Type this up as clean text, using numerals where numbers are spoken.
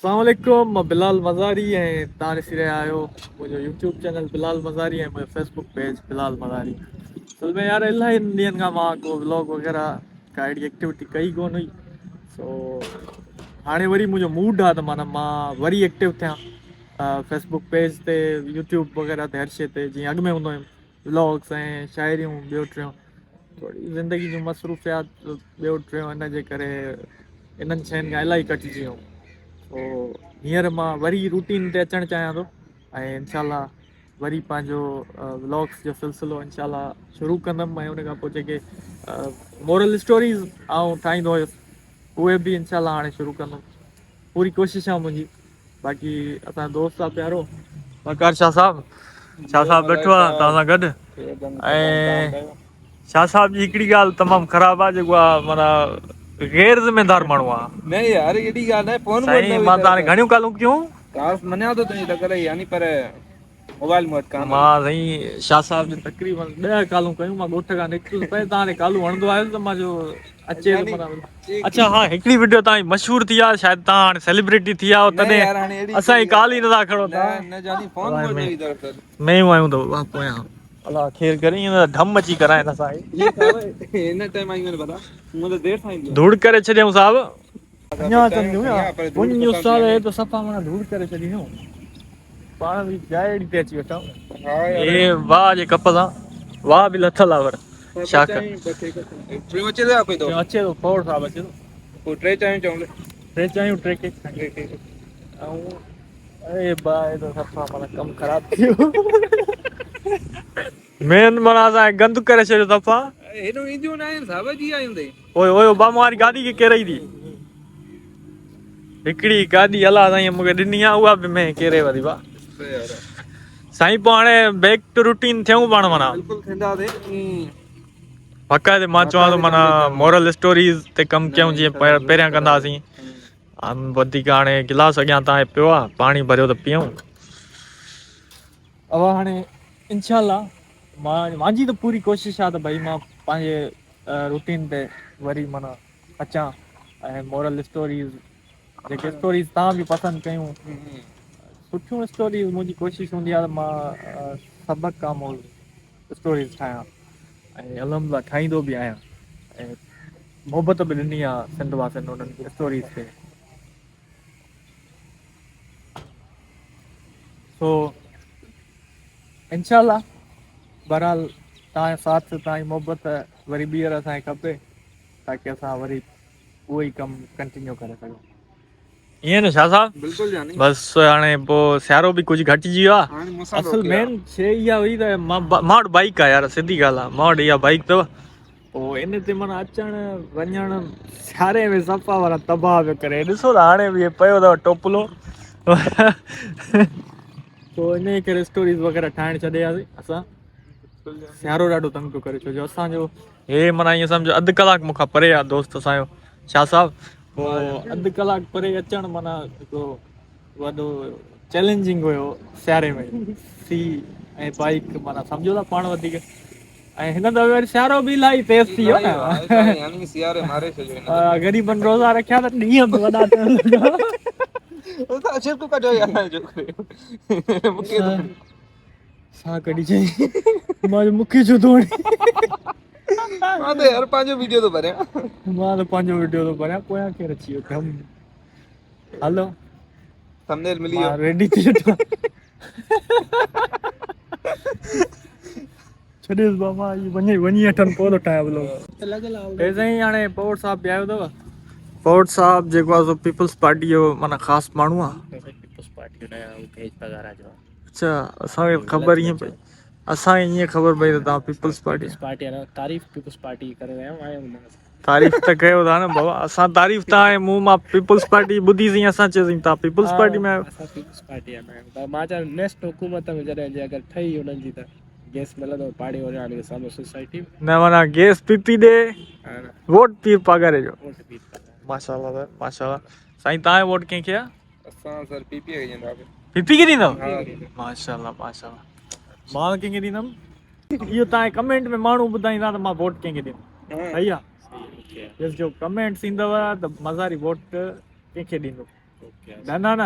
اسلام عليڪم مان بلال مزاري ۽ توهان ڏسي رهيا آهيو منهنجو يوٽيوب چينل بلال مزاري ۽ منهنجو فيسبوڪ پيج بلال مزاري اصل ۾ يار الاهي ڏينهن کان مان ڪو ولاگ وغيره ڪا اهڙي ايڪٽيوٽي ڪئي ڪون هئي سو هاڻي وري منهنجو موڊ آ ته معنيٰ مان وري ايڪٽو ٿيان فيسبوڪ پيج تي يوٽيوب وغيره تي هر شي تي جيئن اڳ ۾ هوندو هيم ولاگس ۽ شاعريون ٻيو ٽيون ٿوري زندگي جون مصروفيات ٻيو ٽيون ان جي ڪري انهن شين کان الاهي ڪٽجي ويو سو هينئر مان وري روٽين تي اچڻ چاهيان ٿو ۽ انشاء الله وري پنهنجو ولاگس جو سلسلو انشاء الله شروع ڪندم ۽ ان کان پوء جيڪي مورل اسٽوريز آئون ٺاهيندو هيس اهي به انشاء الله هاڻي شروع ڪندم پوري ڪوشش آهي منهنجي باقي اسان جو دوست آ پيارو وقار شاھ صاحب شاھ صاحب ويٺو آ توهان سان گڏ ۽ شاھ صاحب جي هڪڙي ڳالهه تمام خراب آ جيڪو آ معنيٰ غير ذميدار ماڻهو آ نه يار اهڙي ڳالهه نه فون سائين مان توهان گهڻيون ڪالون ڪيون ڪاش مڃان ٿو تنهنجي تڪڙ يعني پر موبائل مون وٽ ڪانه مان سائين شاھ صاحب جي تقريبن 10 ڪالون ڪيون مان ڳوٺ کان نڪتس پئي تان تي ڪالون هڻندو آيس ته مان جو اچي ته معنيٰ اڇا ها هڪڙي وڊيو تان جي مشهور ٿي آ شايد تان هاڻي سيلبريٽي ٿي آ تڏهن اسان جي ڪال ئي نٿا کڻو نه نه جاني فون مون وٽ هئي دراصل ميون آيون ته واھ پويان الله خير ڪري ائين ته ڍم اچي ڪرائين اسان کي هن ٽائيم آيون آهن ڀلا مون ته دير سان اينديون ڌوڙ ڪري ڇڏيائون صاحب اڃا اچن ٿيون يا وڃ استاد هي ته صفا معنيٰ ڌوڙ ڪري ڇڏي هيون پاڻ به جاء اهڙي تي اچي ويٺا هي واهه جي ڪپ سان واهه به لٿل آ پر شاخ ٽيون اچي ٿو يا ڪوئي ٿو اچي ٿو فور صاحب اچي ٿو پوء ٽي چانهيون چئون ٽي چانهيون ٽي ڪيڪ ٽي ڪيڪ ۽ اي با هي ته صفا معنيٰ ڪم خراب ٿي ويو مين معنيٰ اسان گند ڪري ڇڏيو صفا هيڏو اينديون نه آهن صاحب جي آيون اٿئي اوئي اوئي با ماري گاڏي کي ڪيرائي ٿي هڪڙي گاڏي الله سائين مونکي ڏني آ اها به مين ڪيري وري با سائين پوء هاڻي بيڪ ٽو روٽين ٿيون پاڻ معنيٰ بلڪل ٿينداسين حق آهي مان چوان ٿو معنيٰ مورل اسٽوريز تي ڪم ڪيون جيئن پهريان ڪنداسين وڌيڪ هاڻي گلاس اڳيان تان پيو آ پاڻي ڀريو ته پيئون اها هاڻي انشاء الله مان مانجي ته پوري ڪوشش آ ته ڀئي مان پنهنجي روٽين تي وري معنيٰ اچان ۽ مورل اسٽوريز جيڪي اسٽوريز تان به پسند ڪيون سٺيون اسٽوريز منهنجي ڪوشش هوندي آ ته مان سبق آموز اسٽوريز ٺاهيان ۽ الحمد لله ٺاهيندو به آهيان ۽ محبت به ڏني آ سنڌ واسين انهن اسٽوريز کي سو انشاء الله بهرحال توهان جو ساٿ توهان جي محبت وري ٻيهر اسان کي کپي تاڪي اسان وري اهو ئي ڪم ڪنٽينيو ڪري سگهون ائين نه شاهه صاحب بلڪل جاني بس هاڻي پو سيارو به ڪجهه گهٽجي ويو آهي اصل مين شي اها هئي ته مان مان وٽ بائيڪ آهي يار سڌي ڳالهه آهي مان وٽ اها بائيڪ اٿو پوء ان تي معنيٰ اچڻ وڃڻ سياري ۾ صفا معنيٰ تباهه پيو ڪري ڏسو ته هاڻي به پيو اٿو ٽوپلو پوء ان جي ڪري اسٽوريز وغيره ٺاهڻ ڇڏي آياسين اسان سيارو ڏاڍو تنگ پيو ڪري ڇو جو اسانجو هي معنيٰ ائين سمجھو اڌ ڪلاڪ مون کان پري آ دوست اسانجو شاهه صاحب پوء اڌ ڪلاڪ پري اچڻ معنيٰ هڪڙو وڏو چئلينجنگ هيو سياري ۾ سي ۽ بائيڪ معنيٰ سمجھو ٿا پاڻ وڌيڪ ۽ هن دفعي وري سيارو به الاهي تيز ٿي ويو نه يعني سياري ماري ڇڏيو هن غريبن روزا رکيا ته ڏينهن به وڏا ٿيڻ لڳا ته اچي تو ڪڍيو يار ڇوڪري مونکي سا ڪڍي چئي مان مونکي ڇو ٿو هڻي مان ته يار پنهنجو ويڊيو ٿو ڀريان مان ته پنهنجو ويڊيو ٿو ڀريان پويان ڪير اچي ويو ڍم هلو ٿمبنيل ملي ويو ريڊي ٿي ويٺو ڇڏيس بابا هي وڃي وڃي اٺن پوء ٿو ٺاهيان بلوگ هي سائين هاڻي پوٽ صاحب به آيو اٿو پوٽ صاحب جيڪو آهي سو پيپلز پارٽي جو معنيٰ خاص ماڻهو آهي پيپلز پارٽي جو نه آهي ڀيج پگهارا جو اچھا اسان کي خبر ائين پئي اسان کي ائين خبر پئي ته توهان پيپلز پارٽي پيپلز پارٽي نه تعريف پيپلز پارٽي ڪري رهيا آهيون تعريف ته ڪيو ٿا نه بابا اسان تعريف تان ۽ مون مان پيپلز پارٽي ٻڌي سين اسان چيو سين تان پيپلز پارٽي ۾ آهيو اسان پيپلز پارٽي ۾ آهيون پر مان چيو نيڪسٽ حڪومت ۾ جڏهن جي اگر ٺهي انهن جي ته گيس ملندو پاڙي واري هاڻي سامهون سوسائٽي نه معنيٰ گيس پي پي ڏي ووٽ پير پاڳاري جو ووٽ پير پاڳاري ماشاءالله ماشاءالله سائين تان ووٽ ڪنهن کي آ اسان سر پي پي کي ڏينداسين پي پي کي ڏيندو ماشاءالله ماشاءالله مان ڪنهن کي ڏيندم اهو تان ڪمينٽ ۾ ماڻهو ٻڌائيندا ته مان ووٽ ڪنهن کي ڏيندم صحيح آ ڏسجو ڪمينٽس ايندو ته مزاري ووٽ ڪنهن کي ڏيندو. कयासीं। डन आहे न?